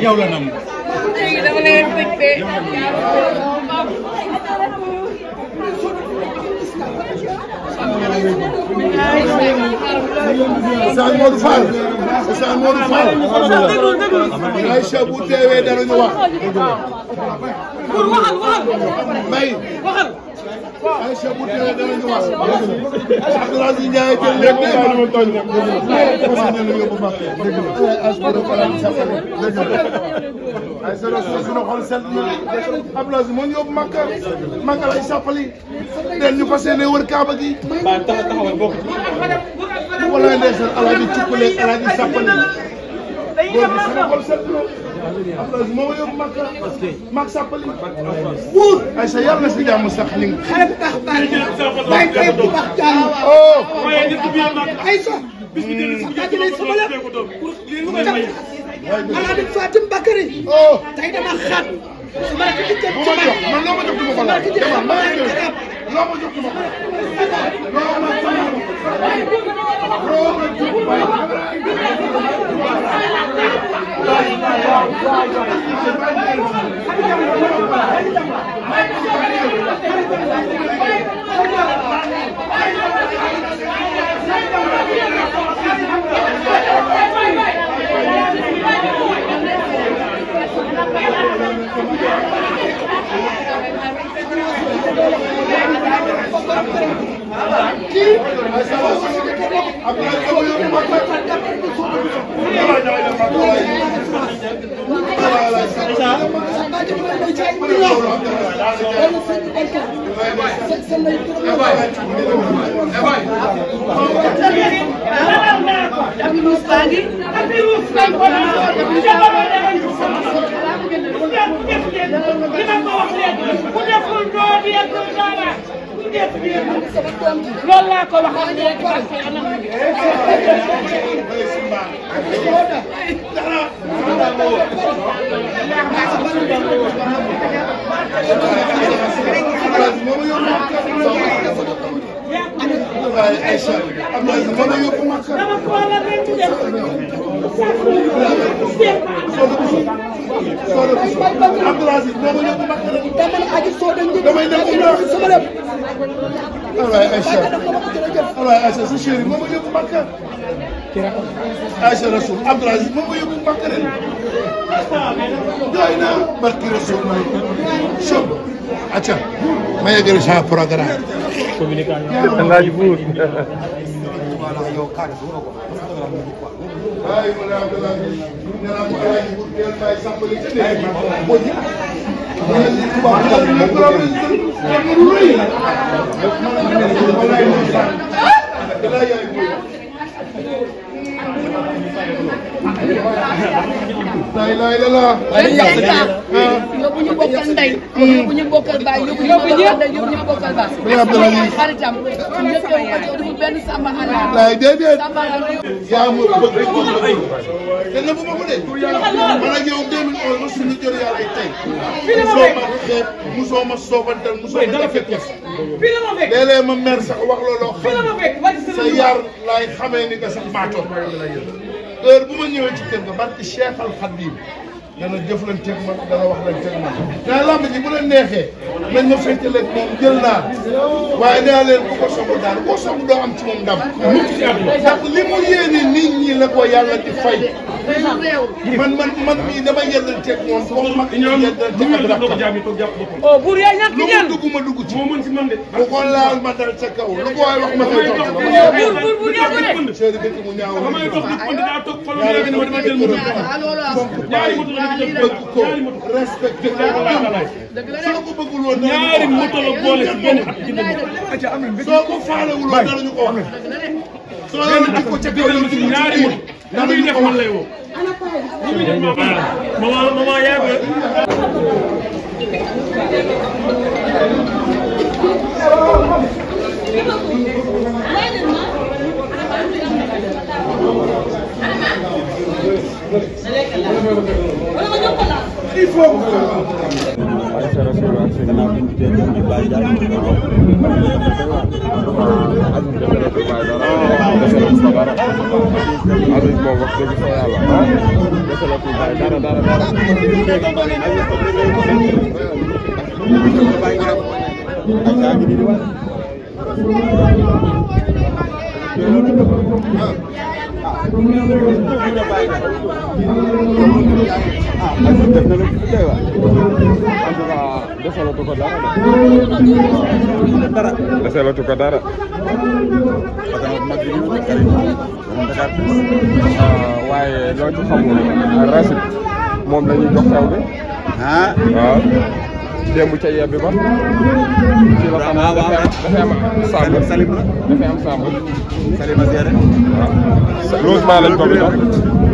yow la nam dama leen bëgg Saan Modou Fall Saan Modou Fall Aïcha bu teewee dara ñu wax Mbaye Aïcha bu teewee dara ñu wax Abdoulaye Ndiaye jël leen ne ma tooñ na yóbbu Mbacké ay sa rasul suñu xol set Abdoulaye moo ñu yóbbu Mbacké lay sàppali den ñu fas yéene wër Kaaba gi wala ndeysaan alaaji cukkule alaaji sàppali góor gi suñu xol set Abdoulaye moo yóbbu Mbacké sàppali buur ay sa yàlla na si jàmm sax ñu ngi Alaaji Fatim Bakary tey dama xat ma ko ci man loo ma jox duma ko laaj dama ma loo ma jox duma ko loolu laa ko waxal léegi Aïcha Abdoulaye moo la yóbbu Màkka Abdoulaye moo ma yóbbu Màkka damay dem sama lépp Abdoulaye Aïcha Abdoulaye Aïcha sa chéri moo ma yóbbu Màkka Aïcha Rasoul Abdoulaye moo ma yóbbu Màkka ren doy na barki Rasoul sob acca ma yeggal sa programme Alaaji Buur ay mo na Abdoulaye nena mo Alaaji Buur del bay sambali ci ne mo ji lay lay la yóbbu ñu bokkal ndey yóbbu ñu bokkal baay yóbbu ñu bokkal baay xaritam ñu benn samba ala lay déedéet yaa mu bëgg te na bu ma ko de man ak yow 2011 ma suñu jor yàlla tey musoo ma soobantal musoo ma fekk léeg-léeg ma mer sax wax looloo xam sa yar laay xamee ni nga sax baatoon heure bu ma ñëwee ci kër ga barki Cheikh Al Khadim dana jëflanteeg man dana waxlanteeg man. mais lamb ji bu leen neexee nañ ma féetaleeg moom jël naa waaye nee naa leen ku ko soog daal ku ko soog doo am ci moom ndam. ndax li mu yéene nit ñi la ko yàlla di fay. man mii dama yeddanteeg moom comme mag ñi yeddanteeg ak rakkam. oh buur yaa ñàkk lu mu dugg ma dugg ci. bu ko laal ma dal ca kaw lu ko waay wax ma koy tontu. buur yaa ko de. Seydou Bëgg mu ñaaw bëgg ko respecté ko soo ko bëggul woon ñaari moto la boole ci benn at soo ko faalewul woon dara ñu ko wax soo leen di ko ca kaw ñu ci ñaari moto dara ñu ko wax lay woo maman yaa ko il faut desalatu ko dara waaye loo ci xamul Racine moom la ñuy jox xew bi waaw démb ca yebbi ba ci la xam dafay am sàmb dafay am sàmb waaw logement lañ ko bi dox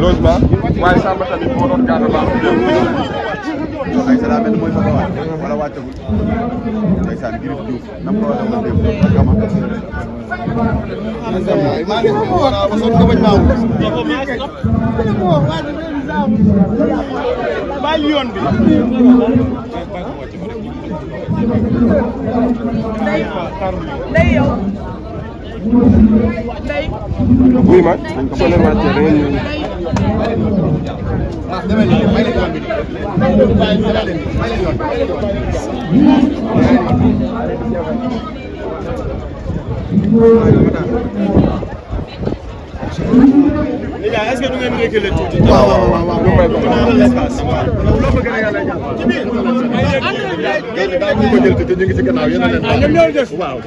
logement waaye sàmb tamit moo doon gàddu baax démb ay sa daa mel ni mooy soxla waat wala wàccagul ndeysaan Girif Diouf nam ko waxee woon démb kama maa ngi ko wara ba son ko bañ maaw bàyyi yoon bi day yow day buy ma soo leen wàccee da ngeen ñëw demee nii may leen yoon bi est-ce que du ngeen reculer tuuti? waaw waaw waaw lu may l'espace waaw loo bëgg na yàlla jàpp ci biir daal ñu ko jël te ñu ngi ci gannaaw yéen a leen ñoom ñoo def waaw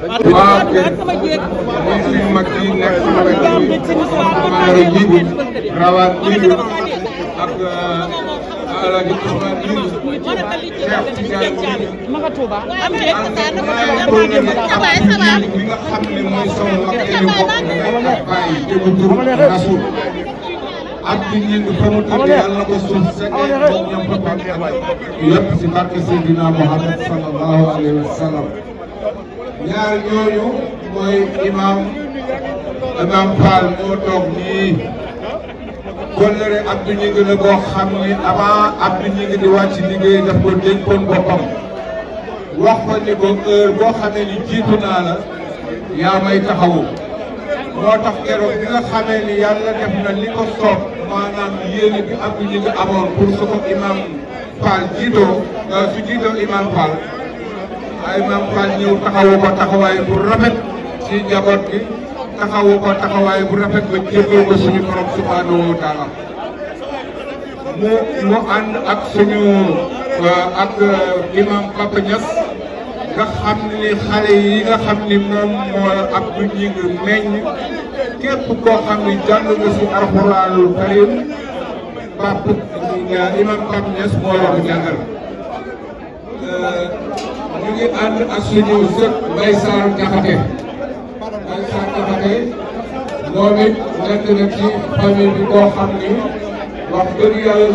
suñu mag yi nekk rawat ak Alaaji Ousmane Maka Touba am bi nga xam ne mooy sama mag yi ñu bokk ak bàyyi déggu tur Rasul ak bi ñu fa mu tëdd yàlla na ko suuf sekkee moom ñoom papa yëpp si barke Seydina Muhammad sallallahu alayhi wa sallam ñaar ñooñu mooy imam Fall moo toog nii kollëre Abdou Gningue la boo xam ni avant Abdou Gningue di wàcc liggéey daf ko dénkoon boppam wax ko ni ko heure boo xamee ni jiitu naa la yaa may taxawu moo tax keroog bi nga xamee ni yàlla def na li ko soob maanaam yéene bi Abdou Gningue amoon pour su ko imam Fall jiitoo su jiitoo imam Fall imam Fall ñëw taxawu ko taxawaay bu rafet ci njaboot gi taxawu ko taxawaay bu rafet ba jébbal ko suñu borom subhanahu wa taala mu ànd ak suñu ak imam Papa Niass nga xam ni xale yi nga xam ni moom moo Abdou Gningue meññ képp koo xam ni jàng nga si alxuraanul karim Papa imam Papa Niass moo la ko jàngal ñu ngi ànd ak suñu sët Mbaye Sarr Diakhaté moom it nekk na ci famille bi koo xam ni wax dëgg yàlla